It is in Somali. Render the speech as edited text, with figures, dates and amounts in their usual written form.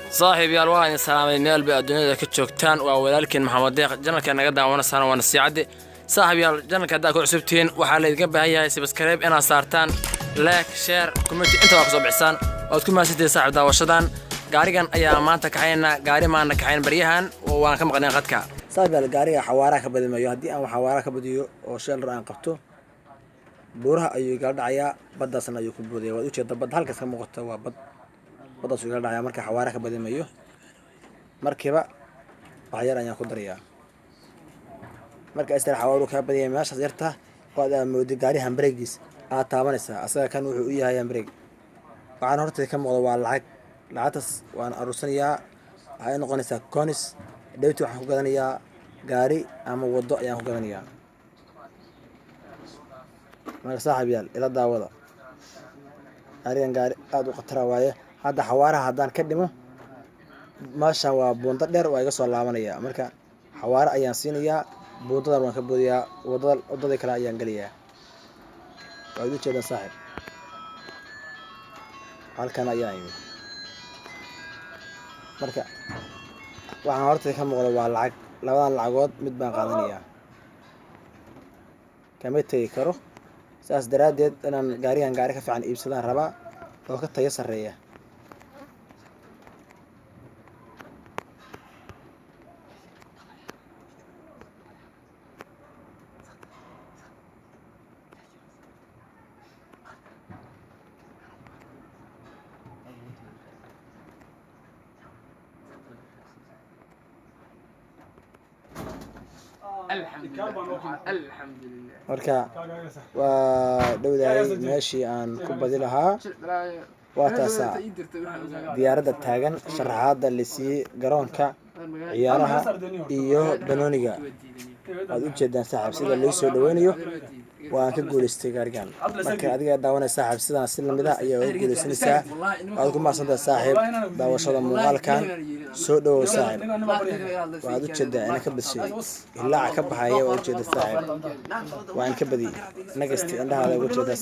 Saaxiib yaal, waan idin salaamay meel bay adduunyada ka joogtaan. Waa walaalkiin Maxamed Deeq. Channelka naga daawanaysaan waa Nasiicaddi. Saaxiib yaal, channelka haddaa ku cusubtihiin, waxaa laydinka baahan yahay subscribe inaad saartaan, like, share, comment, inta waa kasoo bixisaan. Waad ku mahadsantihiin, saaxiib, daawashadan. Gaarigan ayaa maanta kaxaynaa. Gaari maana kaxayn baryahan oo waan ka maqneen qadka. Saaxiib yaal, gaariga xawaaraha ka badimayo. Haddii aan xawaaraha ka badiyo oo sheelar aan qabto, buuraha ayuu igala dhacayaa, baddaasna ayuu ku boodaya. Waad ujeeda, badda halkaas ka muuqata waa bad. Baddaasuu igala dhacayaa. Marka xawaaraha ka badimayo, markiiba wax yar ayaan ku darayaa. Marka istar xawaaru kaa badiyay, meeshaas yarta oo aad moodi gaari handbrakegiis aad taabanaysaa. Asaga kan wuxuu u yahay handbrake. Waxaan hortayda ka muuqda waa lacag. Lacagtaas waan aruursanayaa, waxay noqonaysaa coins. Dhowti waxaan ku gadanayaa gaari ama waddo ayaan ku gadanayaa. Marka saaxiib yaal, ila daawada gaarigan. Gaari aada u khatara waaye. Hadda xawaaraha haddaan ka dhimo, meeshan waa buundo dheer, waa iga soo laabanaya. Marka xawaare ayaan siinayaa, buundadan waan ka boodiyaa, wadada waddadii kale ayaan gelayaa. Waad u jeedaan, saaxiib, halkan ayaa imid. Marka waxaan hortay ka muuqda waa lacag. Labadan lacagood mid baan qaadanayaa, kama tegi karo. Saas daraaddeed inaan gaarigan gaari ka fiican iibsadaan rabaa oo ka tayo sarreeya. Alxamdulilah. Marka waa dhowdahay meeshii aan ku badi lahaa. Waa taasaa diyaaradda taagan, sharaxaadda la siiyey garoonka ciyaaraha iyo banooniga. Waad u jeedaan, saaxiib, sida loo soo dhaweynayo. Waan ka guuleystay gaarigan. Marka adiga daawanaya, saaxiib, sidaan si lamid ah ayaa uga guuleysanaysaa. Waad ku mahadsantahay, saaxiib, daawashada muuqaalkan. Soo dhawow, saaxiib. Waxaad u jeedaa ina ka badshay ilaaca ka baxaya. Waa ujeeda, saaxiib, waa in ka badiyey nagasti indhahaada uga jeedaa.